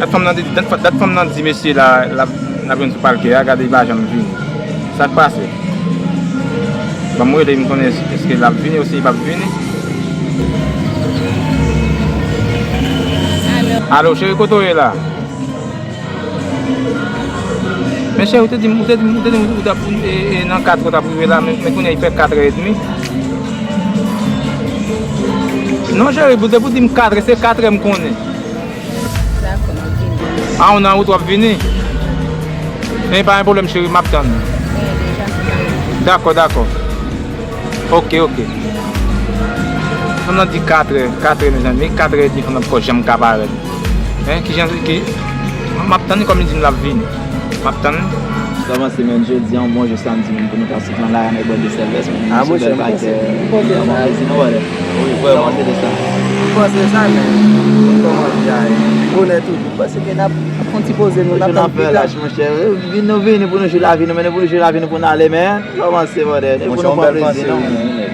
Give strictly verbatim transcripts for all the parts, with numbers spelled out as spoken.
Dat fanm nan di, dat, dat fanm nan di mesye la, l ap, l ap jwenn sou palkè a, gade li pa janm vini. Sa k pase? Ban m rele m konnen èske l ap vini osi li p ap vini. Alo, cheri, kote w ye la? Men cheri, ou te di m, ou te di m, ou te di m ou t ap, e, e, nan kat ou t ap rive la, men, men kounye a li fè katrè edmi. Non, cheri, depi w di m katrè, se katrè m konnen. Dakò, m ap vini. A, ou nan wout w ap vini? Men pa gen pwoblèm, cheri, m ap tann. Dakò, dakò. Ok, ok. Fanm nan di katrè, katrè, mezanmi, katrè edmi fanm nan poko janm ka parèt. Hein, kijan, ki, m ap tann li kòm li di m l ap vini. M ap tann li. Kòman se, menm jodi a, yon bon jou samdi, menm pou nou ta sot nan lari a, nan bò de Sèlvès, menm. Ah, monchè, m panse, m panse sa. Kòman se, non, brother? Wi, vrèman. Kòman se de sa? M panse sa, men, kòman di a, bonè toujou. M panse ke n ap, ap fè yon ti poze nou, n ap tann pita. Monchè, vin nou vini pou nou jwi lavi nou, men nou pou nou jwi lavi nou pou n ale, men. Kòman se, brother? Monchè, yon bèl panse, wi.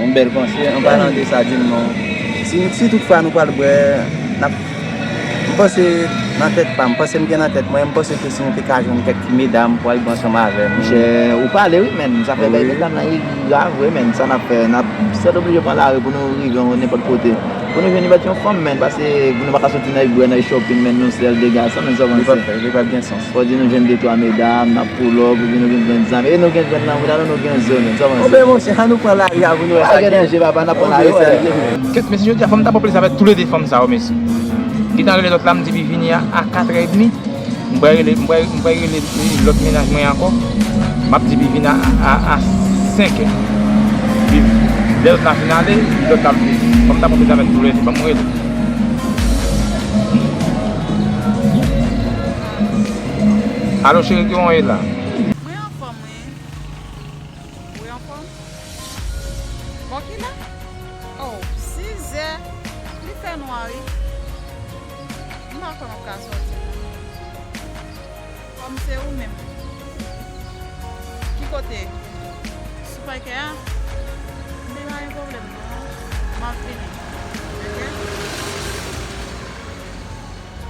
Yon bèl panse. An palan de sa, di m non. Si, si toutfwa nou pral bwè, n ap, m panse nan tèt pa m, m panse m gen nan tèt mwen, m panse ke si nou te ka jwenn kèk ti medam pou al bwè ansanm avè nou. Monchè, ou pale wi, menn. Zafè bay medam nan, li grav vre, menn. Sa n ap fè, n ap sètoblije pran lari pou nou rive yon nenpòt kote. Pou nou jwenn yon bèt yon fanm, menn, paske nou pa ka soti nan bwè, nan shopping, menn, nou sèl de gason, menn, sa w panse? Li p ap fè, li p ap gen sans. Fò di nou jwenn de twa medam, n ap pull up, epi nou vin jwenn zam. E nou gen jwenn nan mouda nou, nou gen zo, menn. Sa w panse? Oben, monchè, an nou pran lari a pou nou wè sa ki. Pa gen danje, papa, n ap pran lari sèl. Kèt, mesye, jodi a, fò m ta pran plezi avèk toulede fanm sa yo, mesye. Gentan rele lòt la, m di li vini a, a katrè edmi. M pral rele, m pral, m pral rele lòt mennaj mwen ankò. M ap di li vini a, a, a senkè. Epi lè lòt la fin ale, lòt la ap vini. Fò m ta pran plezi avèk toulede, ban m rele. Alo, cheri, kòman w ye la? Mwen anfòm, wi. Ou anfòm? Bò kilè? Oh, sizè. Li fè nwa, wi. M pa kwè m ap ka sòti. Kòm se ou menm. Ki kote? Sou pakè a? M te pa gen pwoblèm, non. M ap vini. Oke?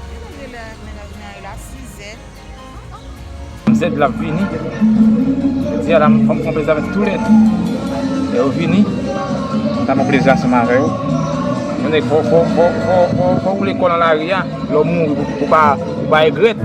Kilè, kilè mennaj mwen a ye la? Sizè. Zèd la ap vini. Jodi a la, m fè m pran plezi avèk toulède. Lè yo vini, m ta pran plezi ansanm avè yo. Konnen fò, fò, fò, fò, fò, fò w woule kò nan lari a. Lè w mouri, pou, pou pa, pou pa egrèt.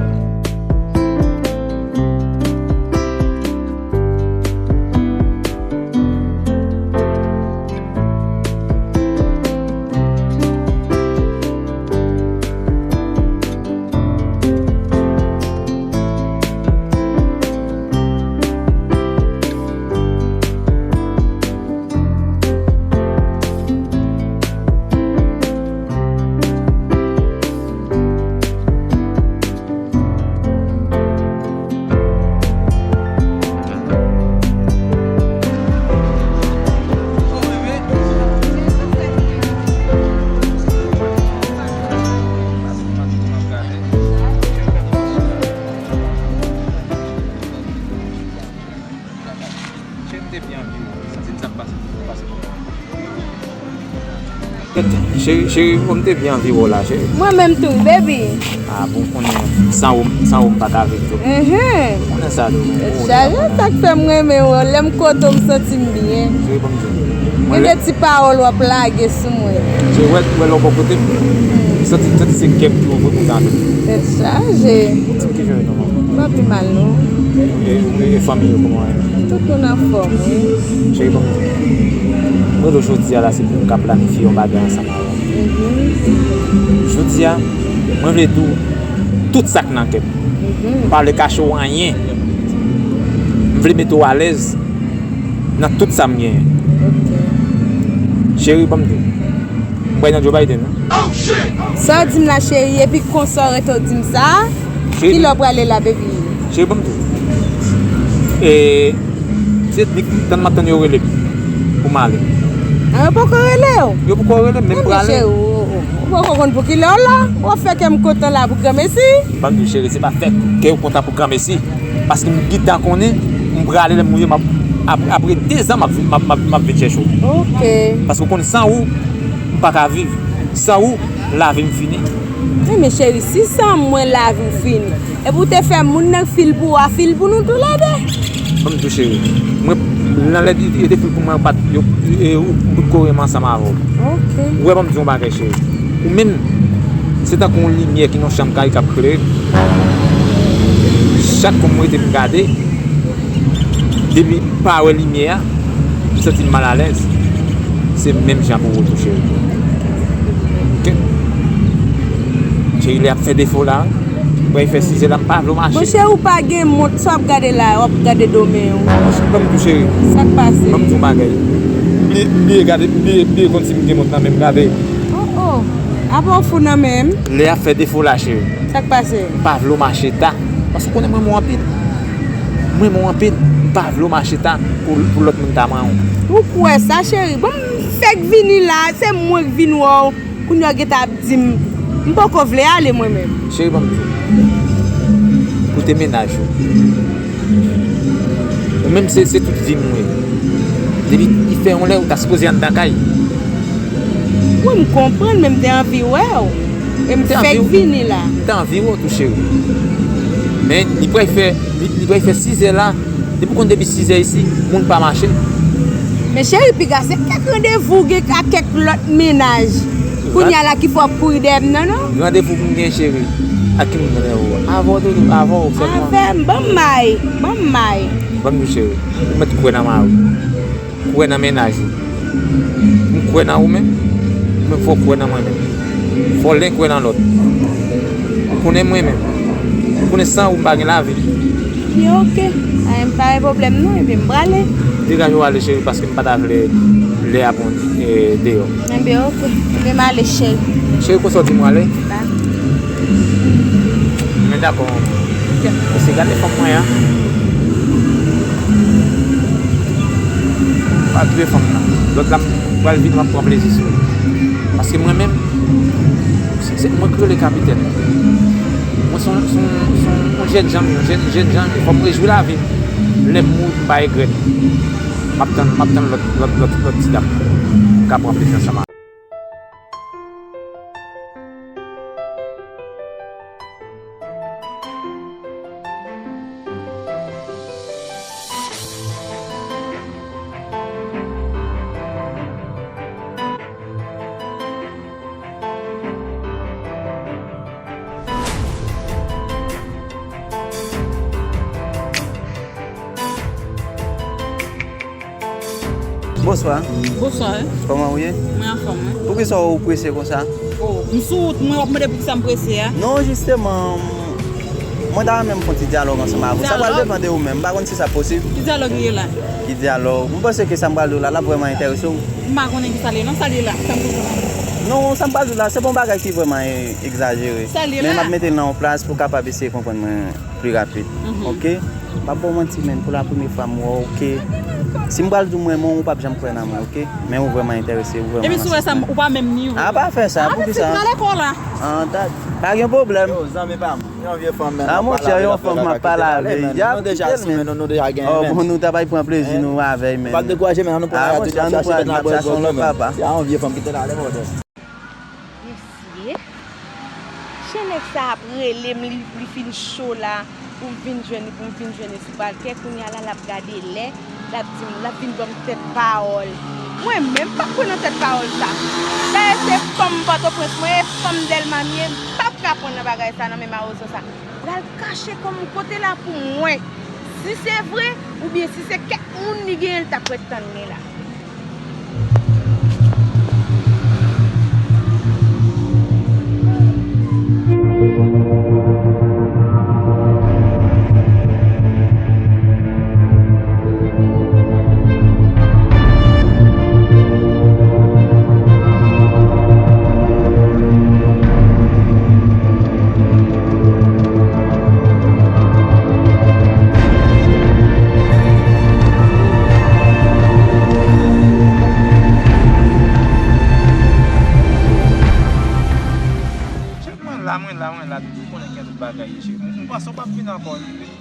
Cheri, m te byen anvi w. Santi m sa k pase pou ou pase pou mwen. Cheri, cheri, m te byen anvi w la, cheri. Mwen menm tou, baby. Ah, bon, konnen, san ou, san ou m pa ka viv tou. Mhm. Konnen sa tou. Tèt chaje, sa k fè m renmen w. Lè m kote w, m santi m byen. Cheri, ban m di w. Gen de ti pawòl w ap lage sou mwen. Cheri, wè, wè lè w bò kote m. M santi, m santi se kè m ki ouvri pou tande. Tèt chaje. Di m kijan w ye non, manman? M pa pi mal, non. E, e, e fanmi yo, kòman yo ye? Tout moun anfòm, wi. Cheri, ban m di w. Mwen, jodi a la, se pou m ka planifye yon bagay ansanm avè w. Mhm. Jodi a, mwen vle di w tout sa k nan kè m. Mhm. M pa vle kache w anyen. M vle mete w alèz nan tout sa m genyen. Ok. Cheri, ban m di w. M pral nan Joe Biden, wi. Sa w di m la, cheri, epi konsa w rete w di m sa? Cheri, kilè w prale la, baby? Cheri, ban m di w. E, se nik tann m ap tann yo rele m pou m ale. A, yo poko rele w? Yo poko rele m, men m prale. Ebyen, cheri, ou, ou, ou poko konn pou kilè w la? W ap fè kè m kontan la pou granmesi? Ban m di w, cheri, se pa fè kè w kontan pou granmesi. Paske m gentan konnen, m prale lè m mouri, m ap, ap, apre de zan, m ap vin, m ap, m ap, m ap vin chèche w. Ok. Paske w konn san ou, m pa ka viv. San ou, Lavi m fini. Wi, men cheri, si san mwen lavi w fini, epi w te fè moun nan fil pou w a fil pou nou toulède. Ban m di w, cheri. Mwen, nan lè li te fil pou mwen, ou pa t, yo, e, ou, ou potko renmen ansanm avè w. Ok. Ou wè, ban m di w yon bagay, cheri. Ou menm, se tankou yon limyè ki nan yon chanm kay k ap klere. Chak kou m rete m gade, depi m pa wè limyè a, m santi m malalèz. Se menm jan pou ou tou, cheri. Ok? Cheri, lè ap fè defo la, wi. Mwen fè sizè la, m pa vle w mache. Monchè, ou pa gen mont, sa w ap gade la, w ap gade do men w. Monchè, ban m di w, cheri. Sa k pase? Ban m di w yon bagay. M bliye, m bliye gade, m bliye, m bliye konn si m gen mont nan men m, gade. Oh, oh. Apa w fou nan men m? Lè ap fè defo la, cheri. Sa k pase? M pa vle w mache ta. Paske w konnen mwen renmen w anpil. Mwen renmen w anpil. M pa vle w mache ta pou, pou lòt moun ta manyen w. Ou kwè sa, cheri? Bon, m fèk vini la, se mwen k vin wè w. Kounye a w gentan ap di m, m poko vle ale mwen menm. Cheri, ban m di w. Koute mennaj ou. Ou menm se, se tout vi m wi. Depi li fè yon lè, ou ta sipoze anndan kay. Wi, m konprann, men m te anvi wè w. E m fèk vini la. M te anvi wè w tou, cheri. Men li pral fè, li, li pral fè sizè la. Depi w konn depi sizè isi, moun pa mache. Men cheri, piga se kèk randevou w gen ak kèk lòt mennaj. Kounye a la ki fè w ap kouri dèyè m nan, non? Randevou pou m gen, cheri. Ak ki moun randevou? Avè w tou, avè w sèlman. Avè m, ban m may, ban m may. Ban m di w, cheri. Ou mèt kwè nan mari w. Kwè nan mennaj ou. M kwè nan ou menm. Ou menm fò w kwè nan mwen menm. Fò len kwè nan lòt. Ou konnen mwen menm. Ou konnen san ou m pa gen lavi. Ebyen, ok. Ebyen, m pa gen pwoblèm non, ebyen, m prale. Degaje w ale, cheri, paske m pa ta vle lè a pran, e, deyò. Ebyen, ok. Ebyen, m ale, cheri. Cheri, konsa w di m w ale? Ba. Men dakò. Mesye, gade fanm mwen an. Pa touye fanm nan. Lòt la, m pral vin, m ap pran plezi sou li. Paske mwen menm, se, se mwen ki rele kapitèn. Mwen se yon, se yon, se yon jèn jan m ye, yon jèn, jèn jan m ye. Fò m rejwi lavi m. Lè m mouri, m pa regrèt. M ap tann, m ap tann lòt, lòt, lòt, lòt ti dam ka pran plezi ansanm avè m. Bonswa. Bonswa. Kòman w ye? Mwen anfòm, wi. Poukisa w prese konsa? Oh, m sou wout mwen, w ap mande poukisa m prese a? Non, jisteman, mwen ta renmen m fè yon ti dyalòg ansanm avè w. Sa pral depann de ou menm. M pa konn si sa posib. Ki dyalòg li ye la? Ki dyalòg? M panse ke sa m pral di w la, l ap vrèman enterese w. M pa konnen ki sa l ye, non, sa l ye la. Sa m konprann. Non, sa m pral di w la, se pa yon bagay ki vrèman e-, egzajere. Sa l ye la? Men m ap mete l nan yon plas pou w kapab eseye konprann mwen pli rapid. Mhm. Ok? M ap ba w manti, menn, pou la premye fwa m wè w, ok? Si m pral di w m renmen w, ou p ap janm kwè nan mwen, ok? Men ou vrèman enterese, ou vrèman... Epi si w wè sa, ou pa menm nivo. A, pa fè sa, poukisa? Pral lekòl la. An, ta, pa gen pwoblèm. Yo, zanmi pa m, yon vye fanm, menn. A, monchè, yon fanm m ap pale avè l. Y ap kite l, menn. Nou deja sou men, nou, nou deja gen, menn. Oh, bon, nou ta pral pran plezi nou avè l, menn. Pa dekouraje, menn, nou pral chache tèt la bwè zòt, menn. Y a yon vye fanm ki te la, ale, bòdè. Mesye, jan nèg sa ap rele m, li, li fin cho la, pou m vin jwenn li, pou m vin jwenn li sou palkè. Kounye a la, l ap gade lè, l ap di m, l ap vin ban m tèt pawòl. Mwen menm, m pa kwè nan tèt pawòl sa. Dayè, se fanm Pòtoprens mwen ye, fanm Dèlma m ye, m p ap ka pran nan bagay sa, nan men mawozo sa. Pral kache kò m kote la pou mwen. Si se vre, oubyen si se kèk moun li genyen, l t ap ret tann li la. Cheri, mwen la, mwen la, mwen la, depi w konnen gen tout bagay ye, cheri. M, m panse w p ap vin ankò.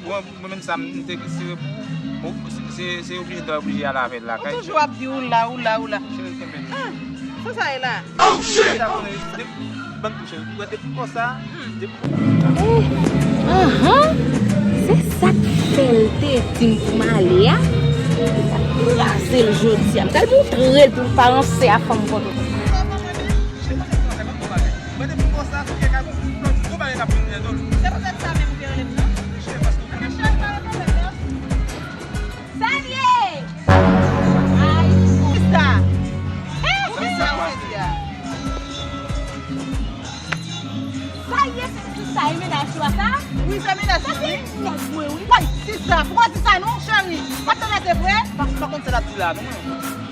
Mwen, mwen menm sa, m te restire pou ou. Bon, se, se, se oblije ta oblije al avè l lakay. Ou toujou ap di ou la, ou la, ou la. Cheri, kenbe. Ah, sa sa ye la? Oh, shit! Depi, Ban m touche l. Ou wè depi konsa, depi Eh, anhan. Se sa k fè l te di m pou m ale a. Li t ap kraze l jodi a. M pral montre l pou l pa ranse a fanm kote. Mwen depi konsa, se kaka gwo bagay k ap vin nan do l. Se poutèt sa menm ou te rele m nan? Monchè, paske ou konnen. Sa l ye? Ay, sista. Kisa w di a? Sa l ye, se sista e mennaj ou a sa? Wi, se mennaj mwen, wi. Nèg mwen, wi. Woy, sista, poukò w di sa non, cheri? M ap tande se vre? M pa, m pa konn sa l ap di la, non.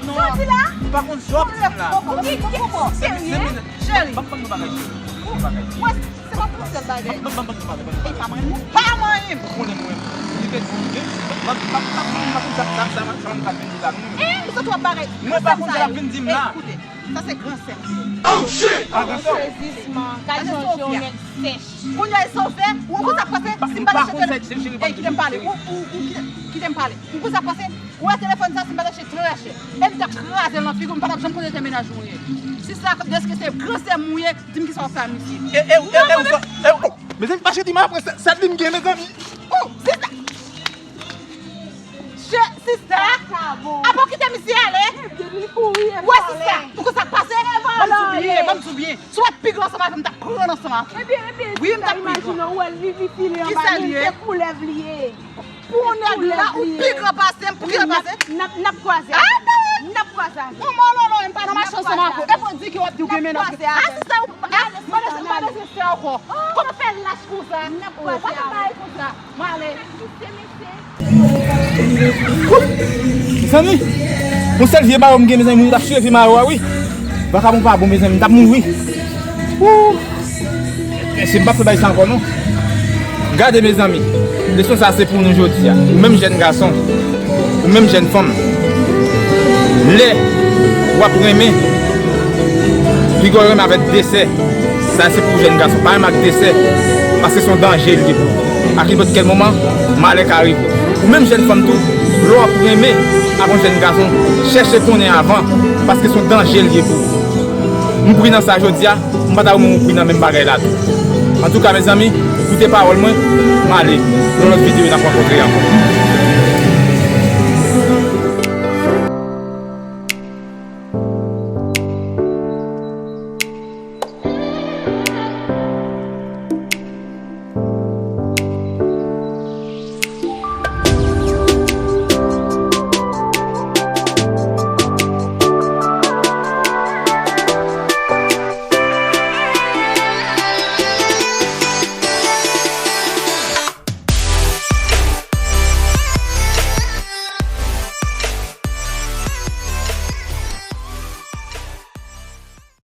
Non. Sa w di la? M pa konn sa w ap di la. Poukò, poukò, poukò? Serye? Cheri. Ban m, ban m yon bagay, cheri. Yon bagay. Mwen, se pa pou sèl bagay. Ban m, ban m, ban m yon bagay, ban m yon bagay. E pa manyen m. Pa manyen m. Ou konnen mwen. Li te di, m, m, m, m, m, m, m, sa, sa, sa, sa, sa, m ka vin di la, non. E, m santi w ap bagay. Mwen pa konn sa l ap vin di m la. Ekoute, sa se gran sè m. Oh, shit! Ah, gran sè w. Sezisman, gad jan je yon nèg sèch. Kounye a, e sa w fè? Ou konn sa k pase? Si m pa te chèche telefòn. Ey, kite m pale. Ou, ou, ou, kite, kite m pale. Ou konn sa k pase? Ou wè telefòn sa, si m pa te chèche trè chè, e m t ap kraze l nan figi w, m pa t ap janm konnen se mennaj mwen ye. Si sa, dèske se gran sè m ou ye, di m kisa w ap fè a misye. E, e, e, e, ou sa, e, oh, mezanmi, pa chante m apre, sa, sa li m gen, mezanmi. Oh, sista. Che, sista. Apa w kite misye ale? Wè, sista, ou konn sa k pase? Ban m di w byen, ban m di w byen. Si w ap pi gran ansanm avè m, m t ap pran ansanm avè w. Wi, m t ap pi gran. Kisa l ye? Pou nèg la, ou pi gran pase m, pou ki l pase? N ap, n ap kwaze. Ah, non! N ap kwaze avè. Yon mò lolo, m pa nan machin ansanm avè w. E pou di ke w ap di w gen mennaj. Ah, sista, ou pa, ah, pa bezwen, pa bezwen fè ankò. Kòman fè lach konsa? N ap kwaze avè. Ou pa fè bagay konsa. Mwen ale. Mezanmi, yon sèl vye mayo m gen, mezanmi, moun t ap chire vye mayo a, wi. Vakabon pa bon, mezanmi, m t ap mouri. Wou! Mesye, m p ap fè bagay sa ankò, non. Gade, mezanmi, leson sa se pou nou jodi a. Ou menm jèn gason, ou menm jèn fanm, lè w ap renmen, piga w renmen avèk de sè. Sa se pou jèn gason, pa renmen ak de sè, paske se yon danje l ye pou ou. A nenpòt kèl moman, malè ka rive w. Ou menm jèn fanm tou, lè w ap renmen avè yon jèn gason, chèche konnen avan, paske se yon danje l ye pou ou. M pri nan sa jodi a, m pa ta renmen w pri nan menm bagay la tou. Antouka, mezanmi, koute pawòl mwen, m ale. Nan lòt videyo, n ap rankontre ankò.